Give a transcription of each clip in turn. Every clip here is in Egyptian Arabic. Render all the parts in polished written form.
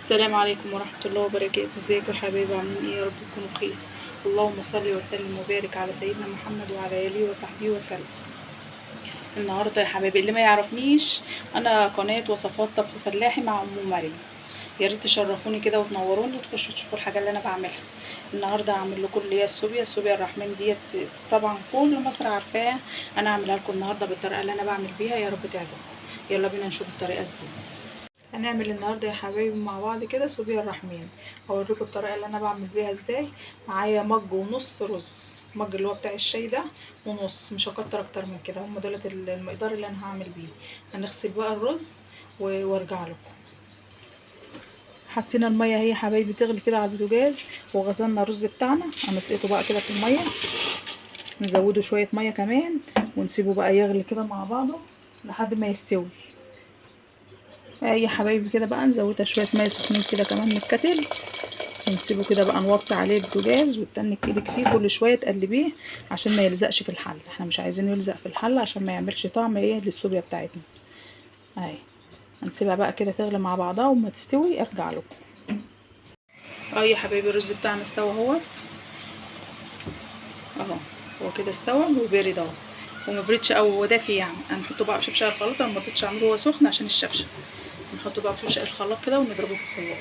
السلام عليكم ورحمة الله وبركاته. ازيكم يا حبايبي؟ عاملين ايه؟ يا رب تكونوا بخير. اللهم صل وسلم وبارك على سيدنا محمد وعلى اله وصحبه وسلم. النهارده يا حبايبي اللي ما يعرفنيش، انا قناة وصفات طبخ فلاحي مع ام مريم. يا ريت تشرفوني كده وتنوروني وتخشوا تشوفوا الحاجة اللي انا بعملها. النهارده هعمل لكم اللي هي السوبيا الرحمن ديت، طبعا كل مصر عارفاها. انا هعملها لكم النهارده بالطريقة اللي انا بعمل بيها، يا رب تعجبكم. يلا بينا نشوف الطريقة ازاي. هنعمل النهارده يا حبايبي مع بعض كده سوبيا الرحمن. هوريكم الطريقة اللي انا بعمل بيها ازاي. معايا مج ونص رز، مج اللي هو بتاع الشاي ده ونص، مش هكتر اكتر من كده. هم دولت المقدار اللي انا هعمل بيه. هنغسل بقى الرز وارجع لكم. حطينا المية اهي يا حبايبي تغلي كده على البوتاجاز، وغسلنا الرز بتاعنا. انا سقيته بقى كده في المية، نزوده شوية مية كمان ونسيبه بقى يغلي كده مع بعضه لحد ما يستوي. اهي يا حبايبي كده بقى نزودها شوية مية سخنين كده كمان من الكتل، ونسيبه كده بقى نوطي عليه البوتاجاز، وتتنك ايدك فيه كل شوية تقلبيه عشان ما يلزقش في الحلة. احنا مش عايزينه يلزق في الحلة عشان ما يعملش طعم ايه للسوبيا بتاعتنا. اهي هنسيبها بقى كده تغلي مع بعضها، وما تستوي ارجع لكم. اهي يا حبايبي الرز بتاعنا استوى اهوت، اهو هو كده استوى وبارد اهو، وما بردش قوي، هو دافي يعني. هنحطه بقى في شفشق الخلاط. انا ما رضيتش اعمله هو سخن عشان الشفشه. نحطه بقى في شفشق الخلاط كده ونضربه في الخلاط.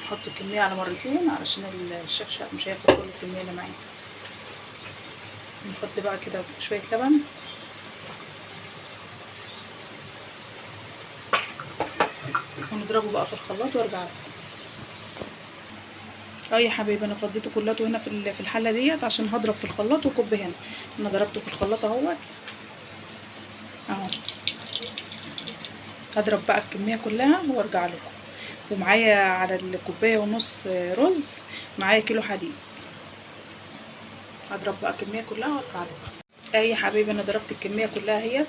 نحط الكمية على مرتين علشان الشفشق مش هياخد كل الكمية اللي معايا. نحط بقى كده شوية لبن، ونضربه بقى في الخلاط وارجع لكم. اه يا حبايبي انا فضيته كلته هنا في الحلة ديت عشان هضرب في الخلاط وكب هنا. انا ضربته في الخلاط اهوت اهو. هضرب بقى الكمية كلها وارجع لكم. ومعايا على الكوباية ونص رز معايا كيلو حليب. هضرب بقى الكمية كلها وارجع لكم. اه يا حبايبي انا ضربت الكمية كلها اهيت.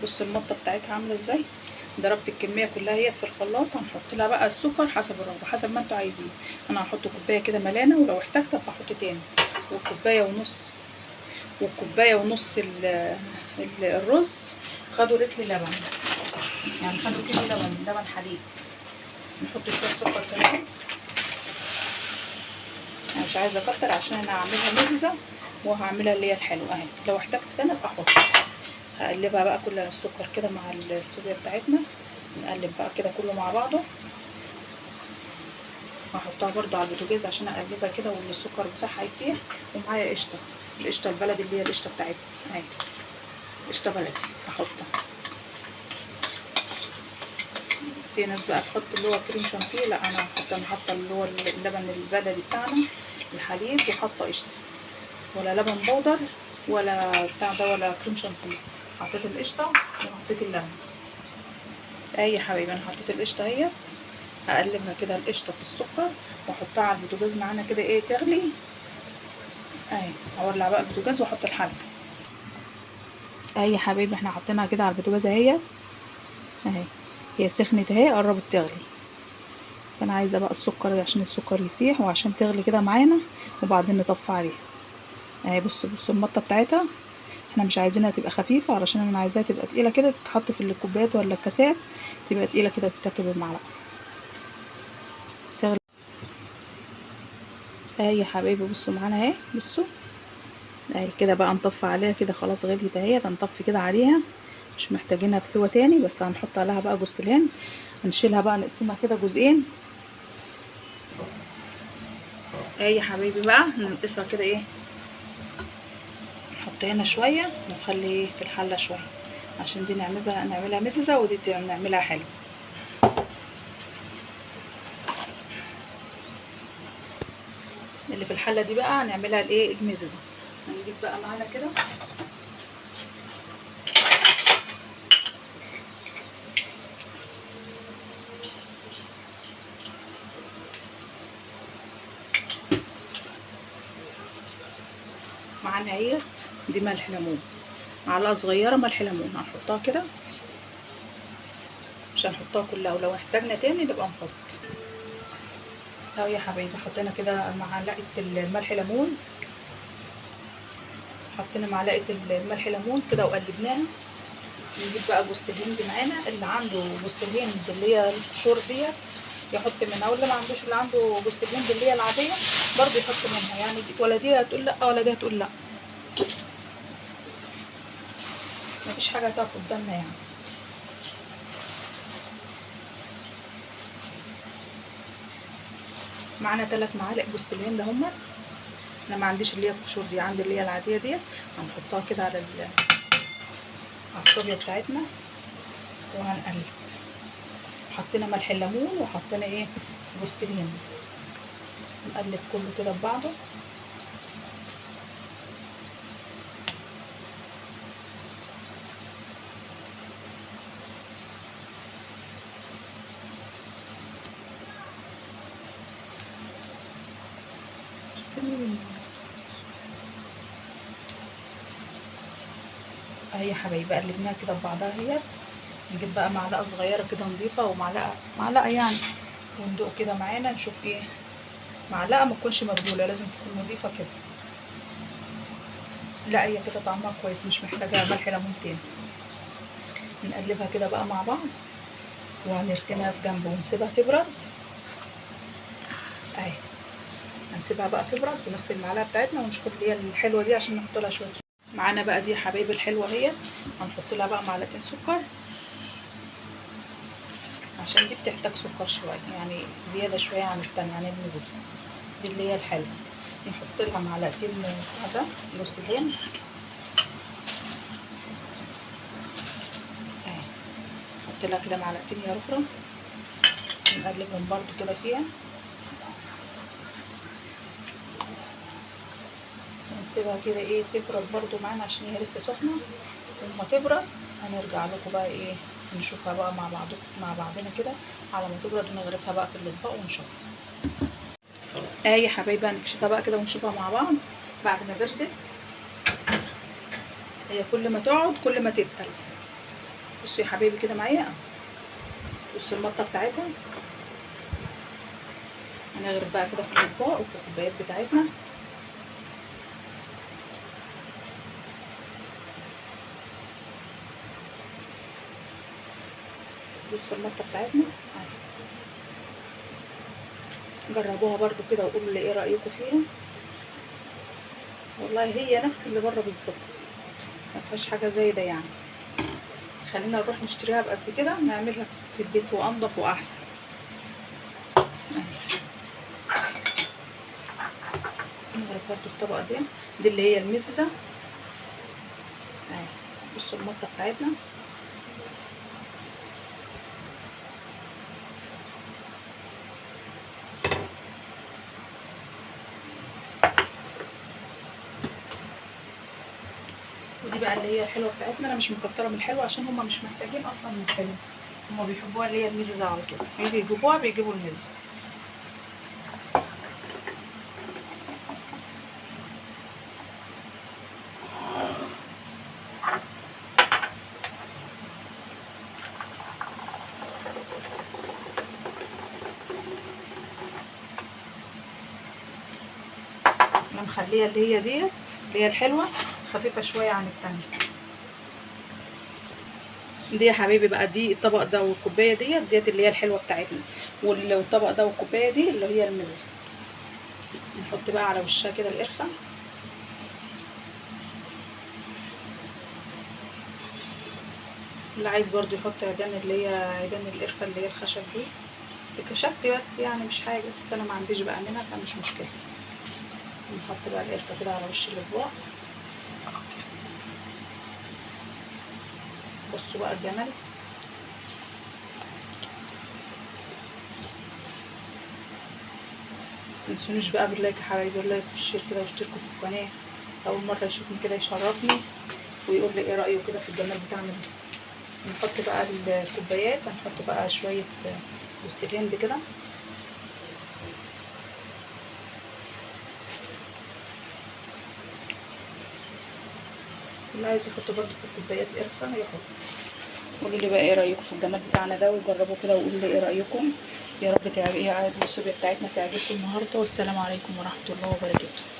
بصوا المطه بتاعتها عامله ازاي. ضربت الكمية كلها اهيت في الخلاط. هنحط لها بقى السكر حسب الرغبة، حسب ما انتوا عايزين. انا هحط كوباية كده ملانة، ولو احتجت ابقى احط تاني. وكوبايه ونص، وكوبايه ونص الرز خدوا لتر لبن، يعني خدوا كيلو لبن، لبن حليب. نحط شوية سكر كمان. انا مش عايزه اكتر عشان انا هعملها مززه وهعملها اللي هي الحلوة اهي. لو احتجت تاني ابقى احط. هقلبها بقى كل السكر كده مع السوبيا بتاعتنا. نقلب بقى كده كله مع بعضه. هحطها برده على البوتاجاز عشان اقلبها كده والسكر بتاعها يسيح. ومعايا قشطه، القشطه البلدي اللي هي القشطه بتاعتنا اهي، قشطه بلدي هحطها. في ناس بقى تحط اللي هو كريم شانتيه، لا انا حاطه اللي هو اللبن البلدي بتاعنا الحليب، وحاطه قشطه، ولا لبن بودر ولا بتاع ده ولا كريم شانتيه. حطيت القشطه وحطيت اللبن. اهي يا حبايبي انا حطيت القشطه اهيت. هقلبها كده القشطه في السكر واحطها على البوتاجاز معانا كده ايه تغلي اهي. هولع بقى البوتاجاز واحط الحلة. اهي يا حبايبي احنا حطيناها كده على البوتاجاز اهي اهي، هي سخنت اهي قربت تغلي. فانا عايزه بقى السكر عشان السكر يسيح وعشان تغلي كده معانا، وبعدين نطفي عليها اهي. بصوا بصوا المطه بتاعتها، احنا مش عايزينها تبقى خفيفة علشان انا عايزاها تبقى تقيلة كده، تتحط في الكوبايات ولا الكاسات تبقى تقيلة كده وتتاكل بالمعلقه. تغلي اهي يا حبايبي. بصوا معانا اهي، بصوا اهي كده بقى نطفي عليها كده. خلاص غليت اهي، هنطفي كده عليها، مش محتاجينها في سوا تاني. بس هنحط عليها بقى جوز الهند، هنشيلها بقى نقسمها كده جزئين اهي يا حبايبي. بقى ننقصها كده ايه، نحط هنا شوية ونخلي في الحلة شوية عشان دي نعملها مززه ودي نعملها حلو. اللي في الحلة دي بقى هنعملها الايه المززه. هنجيب بقى معانا كده معانا اهيت دي ملح ليمون، معلقه صغيرة ملح ليمون هنحطها كده، مش هنحطها كلها، ولو احتاجنا تاني نبقى نحط. اهو يا حبايبي حطينا كده معلقه الملح ليمون، حطينا معلقه الملح ليمون كده وقلبناها. نجيب بقى جوز الهند معانا، اللي عنده جوز الهند اللي هي القشور ديت يحط منها، واللي ما عندوش اللي عنده جوز الهند اللي هي العادية برضه يحط منها، يعني ولا دي هتقول لا ولا دي هتقول لا، مفيش حاجة هتقف قدامنا يعني. معانا 3 معالق جوز الهند اهمت، انا ما عنديش اللي هي القشور دي، عندي اللي هي العادية ديت. هنحطها كده على الصوبيا بتاعتنا وهنقلب. حطينا ملح الليمون وحطينا ايه جوز الهند، نقلب كله كده ببعضه. اهي يا حبايبي قلبناها كده ببعضها اهيت. نجيب بقى معلقه صغيرة كده نضيفه ومعلقة معلقه يعني، وندوق كده معانا نشوف ايه. معلقه ما تكونش مبلوله، لازم تكون نضيفه كده. لا هي كده طعمها كويس، مش محتاجه ملح ليمون تاني. نقلبها كده بقى مع بعض وهنركنها في جنب ونسيبها تبرد. اهي هنسيبها بقى تبرد ونغسل المعلقة بتاعتنا ونشوف اللي هي الحلوة دي عشان نحط لها شوية سكر. معانا بقى دي يا حبايبي الحلوة اهي، هنحط لها بقى معلقتين سكر عشان دي بتحتاج سكر شوية، يعني زيادة شوية عن التانية، عن المزازه دي اللي هي الحلوة. نحط لها معلقتين بتاع ده جوز الهند اهي، نحط لها كده معلقتين يا رفرة، نقلبهم برضو كده فيها. نسيبها كده ايه تبرد برضو معانا عشان هي لسه سخنة. لما تبرد هنرجع لكم بقى ايه نشوفها بقى مع بعض مع بعضنا كده على ما تبرد، ونغرفها بقى في الاطباق ونشوفها. اهي يا حبايبي هنكشفها بقى كده ونشوفها مع بعض بعد ما بردت. هي كل ما تقعد كل ما تتقل. بصوا يا حبايبي كده معايا، بصوا المطه بتاعتها. هنغرف بقى كده في الاطباق وفي الكوبايات بتاعتنا. بصوا المطه بتاعتنا، جربوها برضو كده وقولوا لي ايه رايكم فيها. والله هي نفس اللي بره بالظبط، ما فيهاش حاجة زي ده يعني. خلينا نروح نشتريها بقد كده نعملها في البيت وانضف واحسن. نغرف برضو الطبقة دي اللي هي المززه اهي. بصوا المطه بتاعتنا. ودي بقى اللي هي الحلوة بتاعتنا. انا مش مكتره من الحلوة عشان هما مش محتاجين اصلا من الحلوة، هما بيحبوها اللي هي المززه على طول، بيجوا يجيبوها بيجيبوا المزة. انا مخليه اللي هي ديت اللي هي الحلوة خفيفة شوية عن التانية دي يا حبايبي. بقى دي الطبق ده والكوبايه ديت اللي هي الحلوة بتاعتنا، والطبق ده والكوبايه دي اللي هي المززه. نحط بقى على وشها كده القرفه. اللي عايز برضو يحط عيدان اللي هي عيدان القرفه اللي هي الخشب دي بكشكل بس، يعني مش حاجة، بس انا ما عنديش بقى منها فمش مشكلة. نحط بقى القرفه كده على وش الاطباق. بصوا بقى الجمال. متنسونيش بقى بال like يا حبايبي، ال like وال share كده، واشتركوا في القناة. اول مرة يشوفني كده يشرفني ويقول لي ايه رايه كده في الجمال بتاعنا ده. نحط بقى الكوبايات، هنحط بقى شوية جوز الهند كده. اللي عايز يحط برضو في الكوبايات قرفه يحط. قولوا لي بقى ايه رايكم في الجمال بتاعنا ده، وجربوا كده وقولوا لي ايه رايكم. يا رب الصوبيا بتاعتنا تعجبكم النهارده، والسلام عليكم ورحمة الله وبركاته.